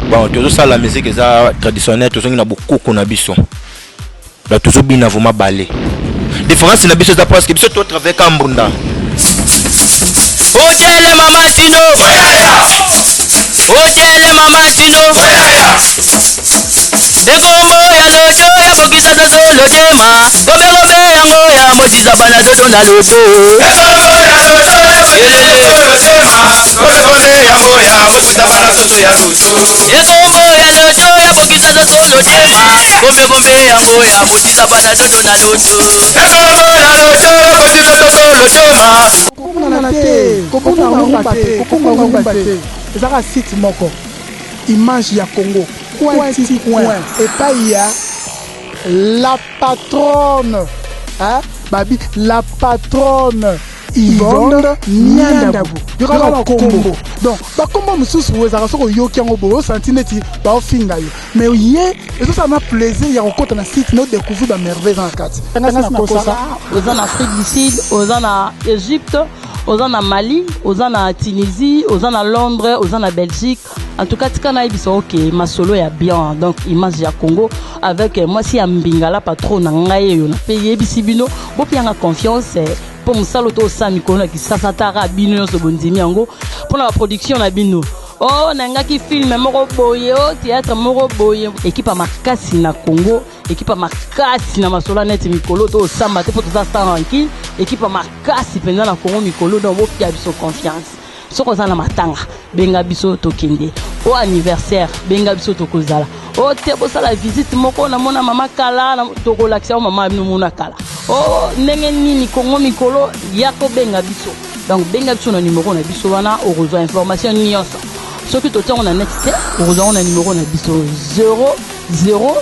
Bon, tozosala musique eza traditionnelle, tozongi na bokoko na biso. Donc tozobina vraiment ballet. Différence na biso eza parce que biso totravaille ka mbunda. Otele mama Tino, otele mama Tino, ekombo ya loto ya bokisa soso lotema, gombe gombe yango ya motisa bana toto na loto. Ekombo ya loto ya bokisa soso lotema, gombe gombe yango ya motisa bana toto na loto. Kobunana te, kobunga rumba te, kobunga rumba te. Ezaka site moko, Image ya Congo, coin ti coin, epai ya la patronne, hein? Babi la patronne Yvonne Niandabu. Yoka bakombo. Donc bakombo mosusu ezalaka soki oyoki yango boye osanti neti baofinga yo, mais ye ezosala na plaisir ya kokota na site na odécouvrir bamerveille eza na kati. Ngasi nakosa. Oza na Afrique du Sud, oza na Égypte, oza na Mali, oza na Tunisie, oza na Londres, oza na Belgique. En tout cas, tika nayebisa, ok, masolo ya bien. Donc Image ya Congo avec mwasi ya mbingala, patron na ngai oyo mpe yebisi bino, bopianga confiance mpo mosala to osala mikolo na Kisasa taka bino nyonso bondimi yango mpona baproduction na bino. O nangaki film moko boye, o théâtre moko boye, équipe ya makasi na Congo, équipe ya makasi na masolo neti mikolo to osamba te mpo toza sans rancune. Équipe ya makasi mpenza na Congo mikolo. Donc bopia biso confiance. Soki oza na matanga, benga biso tokende. O anniversaire, benga biso tokozala. O te bosala visite moko, namona mama kala, tokolakisa o mama bino mona kala. O ndenge nini Kongo mikolo ya kobenga biso. Donc benga biso na numero na biso wana, okozwa information nyonso. Soki totiango na net te, okozwa ngo na numero na biso 0 0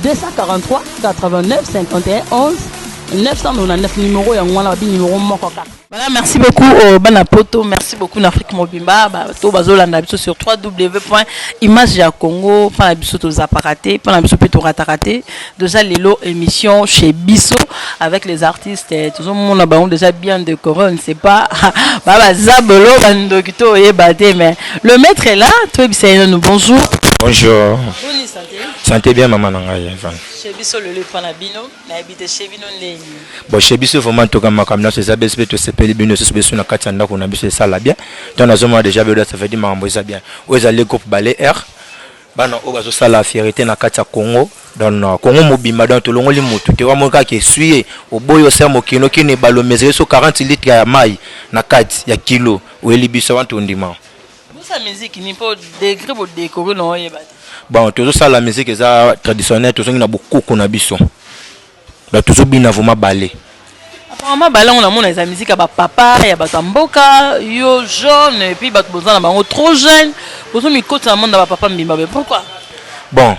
243 89 51 11 999. Numéro yango wana, babi numéro moko kaka. Voilà, merci beaucoup au Bana Poto, merci beaucoup en Afrique Mobimba, ba to bazolanda biso sur www.image ya Congo, pa biso to zaparate, pa biso pe to ratarate. Déjà lelo émission chez biso avec les artistes, tout le monde a déjà bien décoré, on ne sait pas ba zabolo bandoki to yeba te, mais le maître est là, toi bisa nous bonjour. Bonjour. Bonne santé. Santé bien, maman na ngai Evan. Chez biso lelo pa na bino, na habité chez bino ndeni. Bon, chez biso vraiment toka makambo nyonso eza biso mpe tosepeli. Bino lisusu biso na kati ya ndako na biso esala bien. Ntango nazomona déjà bedo, ça veut dire makambo eza bien. Oyo ezali groupe Ballet R, bana oyo bazosala fierté na kati ya Congo, donc na Congo mobimba. Donc tolongoli motu te wamoni kaka esui ye oboyi osala mokili okini ebalo mesure so 40 litre ya mai na kati ya kilo oyeli biso wana tondima. Bosa musique ni po degré bo décorer na oyeba te. Bon, tozosala musique eza traditionnelle, tozongi na bokoko na biso. Donc tozobina vraiment ballet. Apparemment ballet yango namona eza musique ya bapapa, ya bato ya mboka. Yo jeune, et puis bato boza na bango trop jeune, bozomikotisa na monde ya bapapa mbimba be, pourquoi? Bon,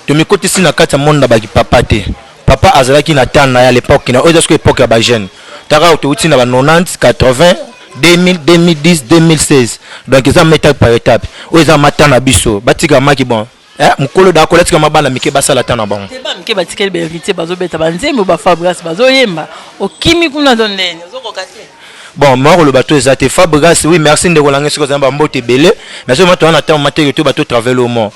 tomikotisi na kati ya monde na bakipapa te. Papa azalaki na temps na ye, à l'époque na oyo eza sikoyo époque ya bajeune. Taka touti na ba 90, 80, 2000, 2010, 2016. Donc eza étape par étape. Oyo eza mata na biso, batika maki. Bon, mokolo da akola, tika mabana mike basala ta na bango. Te, bamike batikali bahéritier, bazobeta banzembo, baFabregas bazoyemba, okimi kuna to ndeni ozokoka te? Bon, mwa koloba to eza te. Fabregas, oui, merci ndeko na ngai. Soki ozali bambote ebele, mais soki toza na ntango mateke to bato travaille o mo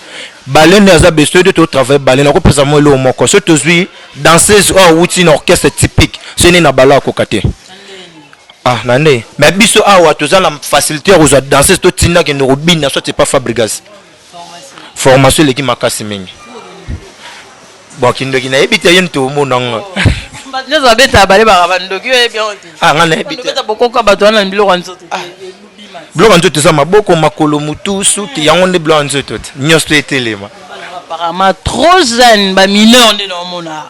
ballet nde aza beso te. Totravaille ballet, nakopesa mo eloko moko. So tozwi danseuse oyo awuti na orchestre typique, so nini na ballet akoka te. Ah, na nde mais biso awa toza na facilité ya kozwa danseuse, totinda kende kobina, soit c'est pas Fabregas. Formation eleki makasi mingi. Bon, kindoki nayebi te, ye tomona ngo. Bato nyonso babetaka ballet baka bandoki, oyebi yango te? Ah, nga nayebi te. Bandobeta bokoka bato wana na biloko ya nzoto te. Biloko ya nzoto eza maboko, makolo, mutu, suki, yango nde biloko ya nzoto te. Nyonso to etelema. Apparemment trop jeune, bamineur nde naomona.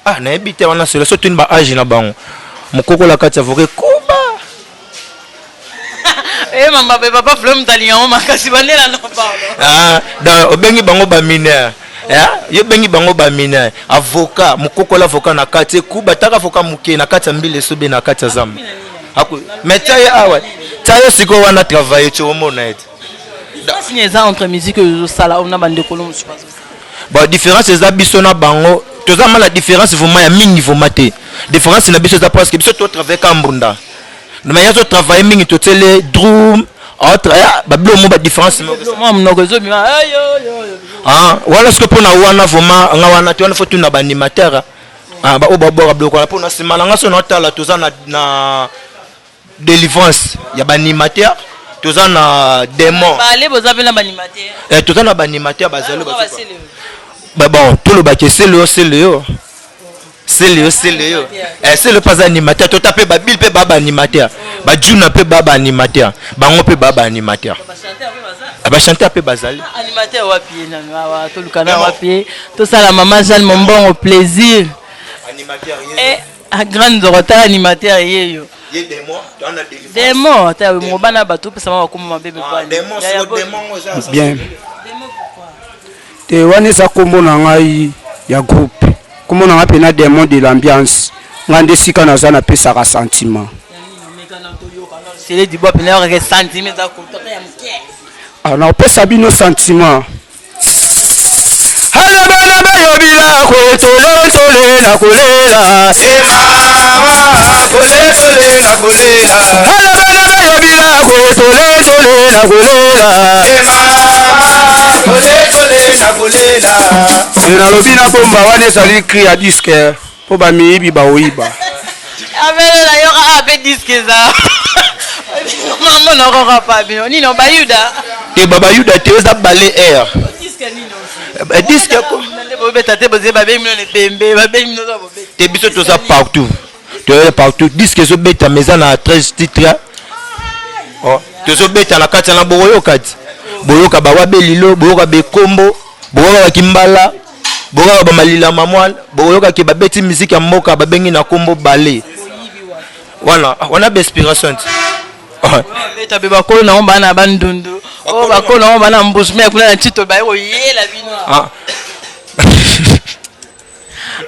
Ah, nayebi te wana selo so tuni baage na bango. Mokokola kati ya voke koba. E mama pe papa Flo moto alinga yango makasi bandela no, pardon. Ah, donc obengi bango bamineur, yo obengi bango bamineur. Avocat mokokola, avocat na kati ekuba, taka avocat moke na kati ya mbila, esobe na kati ya zamba. Mais tia ye awa, tia ye sikoyo wana, travaille ti omona ete Différence nini eza entre musique oyo ozosala oyo na bandeko no mosusu bazosala? Bon, différence eza biso na bango, toza ma na différence vraiment ya mingi vraiment te. Différence na biso eza parce que biso totravaille ka mbunda, mais ya totravaille mingi, totiele drum. Entre babilo mo ba différence moko ezobima. Ah, wana soki mpona wana vraiment nga wana te, wana faut tuna baanimateur oyo babwaka biloko wana. Mpona nsima na nga so naotala, toza na délivrance ya baanimateur, toza na démon. Bale boza mpe na baanimateur? Eh, toza na baanimateur bazali. Bon, tolobaki esele yo, sele yo, sele yo, sele yo, sele mpe aza animateur. Tota mpe babile mpe baa baanimateur, bajuna mpe baa baanimateur, bango mpe baa baanimateur, bachanteur mpe bazali. Animateur wapi ye nano awa? Toluka na wapi ye, tosala mama Jeanne Mombongo plaisir. Grande Dorota, animateur ye yo. Démon ata mobana bato opesama bakoma mabe. Bien te, wana eza nkombo na ngai ya groupe, nkombo na ngai mpena Démon de l'ambiance. Ngai nde esika naza napesaka sentiment. Sele Dubois pena yokaka sentiment eza kotaka ya moke. Nakopesa bino sentiment. Ale bana bayobila kotolotole na kolela, ale bana bayobila kotolotole na kolela. Nalobi na bomba wana ezali cri ya disque mpo bamiyibi baoyiba. Abele nayoka ape disque eza mamona okoka pa bino nini bayuda. Te, babayuda te, eza bale air. Disque nini? Disque. Nde bobeta te, boze babengi bino na ebembe, babengi bino za bobeta. Te, biso toza partout, toza partout. Disque ezobetama, eza na 13 titre. Oh, tozobeta na kati wana, bokoyoka ti boyoka bawabelilo, boyoka bekombo, boyoka bakimbala, boyoka bamalila mamwana, bokoyoka ke babeti miziki ya mboka babengi na kombo bale wana. Wana bainspiration ti. Beta be bakolo nango bana na bandundu oyo, bakolo nango bana mbusu me kuna na tito baye koyela bino. Ah.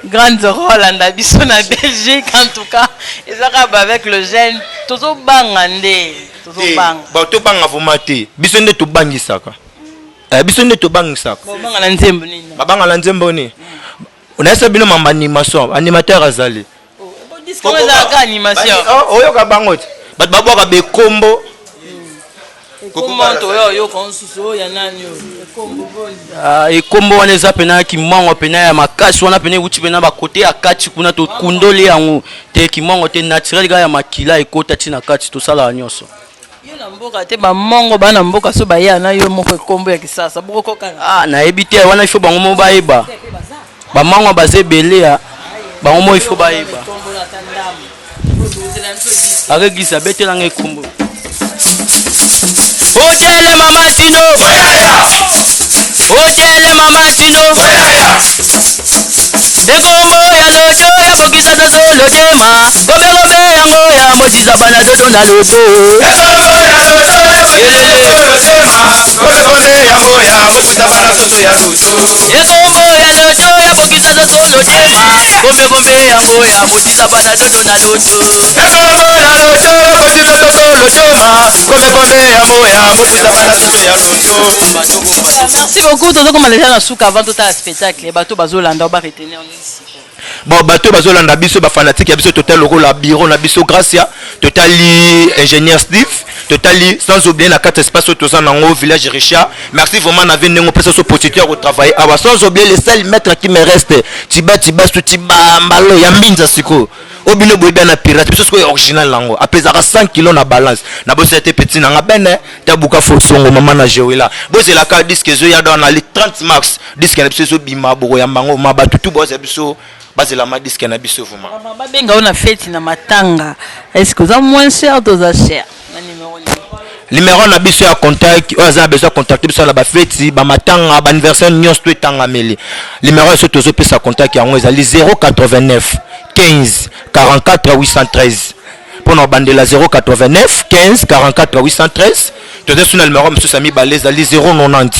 Grande rolanda biso na Belgique, en tout cas eza kaka avec le jeune, tozobanga nde tozobanga. Bon, tobanga vraiment te, biso nde tobangisaka. Biso nde tobangisaka. Bobanga na nzembo nini? Babanga na nzembo nini? Nayesa bino mamba animation, animateur azali. Disque oyo ezalaka animation. Oyoka bango te, bato babwaka bekombo. Ekombo oyo oyoka mosusu oyo ya nani oyo, ekombo boni? Ekombo wana eza pena kimongo pena ya makasi, wana pena ewuti pena bakote ya kati kuna, tokundoli yango te, kimongo te, naturel kaka ya makila ekota ntina kati, tosalaka nyonso. Yo na mboka te, bamongo bana mboka so baya na yo moko ekombo ya kisasa bokokokana. Ah, nayebi te, wana ifo bango mo bayeba, bamango baza ebele ya bango mo, ifo bayeba. Aregisa abetelanga ekombo otele mama tino, otele mama tino, ekombo ya loto ya bokisa soso lotema gomegome yango ya motisa bana dodo na loto. Ekombo ya loto ya bokisa soso lotema gomegome yango ya motisa bana dodo na loto. Ekombo ya loto ya bokisa soso lotema gomegome yango ya motisa bana soso ya loto. Merci beaucoup. Tozokoma déjà na suka. Avant totala spectacle, bato bazolanda baretenir nini? Bon, bato bazolanda biso, bafanatike ya biso, totali lokola bureau na biso Gracia, totali ingénieur Steve, totali sans oublier na kati espace oyo toza nango, village Richard. Merci vraiment na ve ndenge opesa so possibilité ya kotravailler awa, sans oublier le seul maître qui me reste, tiba tiba su tibambalo ya mbinza. Sikoyo oyo bino boyebi na pirate, biso sikoyo original nango apesaka 100 kilo na balance. Na bosela te, petit nanga bene tabuka fosongo mama na Joela, bozelaka disque ezoya do na le 30 mars. Disque na biso ezobima, bokoyamba yango ma bato tu bozela biso, bazela ma disque na biso vraiment. Babenga yo na feti, na matanga, est ce que oza moins cher to oza cher na numéro nini? Numéro na biso ya contact, oyo aza na besoin contacte biso na bafeti, bamatanga, baanniversaire nyonso to etangameli, numéro oyo so tozopesa contact yango ezali 089 15 44 813. Mpona kobandela, 089 15 44 813. Toza su na numéro mosusu ya mibale, ezali 090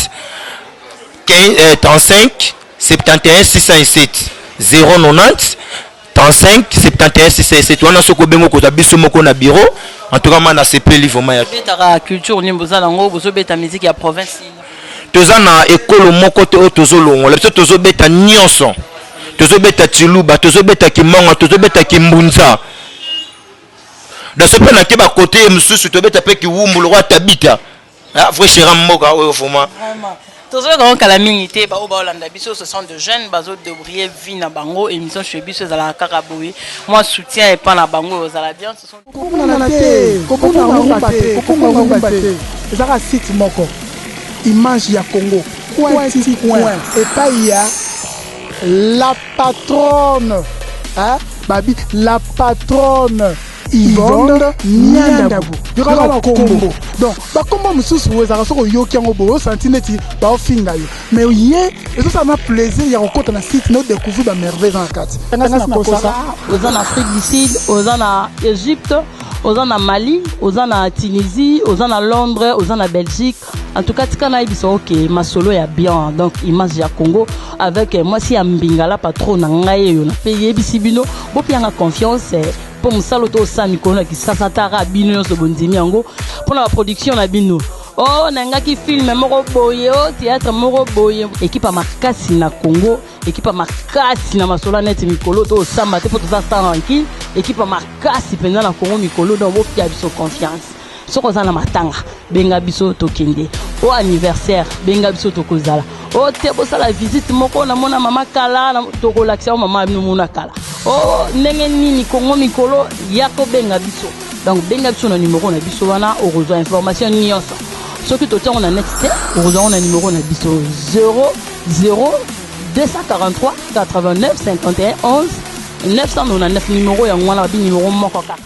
15, 35 71 607, 090 35 71 607. Wana soki obengi, okozwa biso moko na bureau. En tout cas ma nasepeli vraiment ya Obetaka culture nini? Boza nango, bozobeta musique ya province nini? Toza na ekolo moko te oyo tozolongola biso, tozobeta nyonso, tozobeta Tshiluba, tozobeta Kimonga, tozobeta Kimbunza. Donc so mpe nake bakote ye mosusu, tobeta mpe kiwumbu lokwa tabita. Ah, vrai chéra, mboka oyo vraiment. Vraiment, tozoyoka ngo kala mingi te. Baoyo baolanda biso, ce sont de jeunes bazodébrouiller vie na bango. Émission chez biso ezalaka kaka boye, mwa soutien epa na bango oyo ozala bien. Ce sont Kobungana te, kobunga ngumba te, kokonga ngumba te. Ezaka site moko, Image ya Congo, coin ti coin, epai ya la patronne, hein? Babi la patronne Yvonne Nyandabu. Yokaka bakombo, donc bakombo mosusu oyo ezalaka, soki oyoki yango boye, osanti neti baofinga yo, mais ye ezosala na plaisir ya kokɔta na site na odécouvrir bamerveille eza na kati. Ngasi nakosa. Oza na Afrique du Sud, oza na Égypte, oza na Mali, oza na Tunisie, oza na Londres, oza na Belgique, en tout cas tika nayebisa oke masolo ya bien. Donc Image ya Congo avec mwasi ya mbingala, patron na ngai oyo nape yebisi bino, bopianga confiance mpo mosala oyo tosala mikolo na Kisasa taka bino nyonso bondimi yango mpona baproduction na bino. O nangaki film moko boye, o théâtre moko boye, équipe ya makasi na Congo, équipe ya makasi na masolo neti mikolo tosamba te mpo toza tranquille. Équipe ya makasi mpenza na Congo mikolo. Donc bopia biso confiance. Soki oza na matanga, benga biso, tokende. O anniversaire, benga biso, tokozala. O te bosala visite moko, namona mama kala, tokolakisa o mama bino mona kala. O ndenge nini Kongo mikolo ya kobenga biso. Donc benga biso na numero na biso wana, okozwa information nyonso. Soki totiango na net te, okozwa ngo na numero na biso 00 243 89 51 11 999. Numero yango wana, babi numero moko kaka.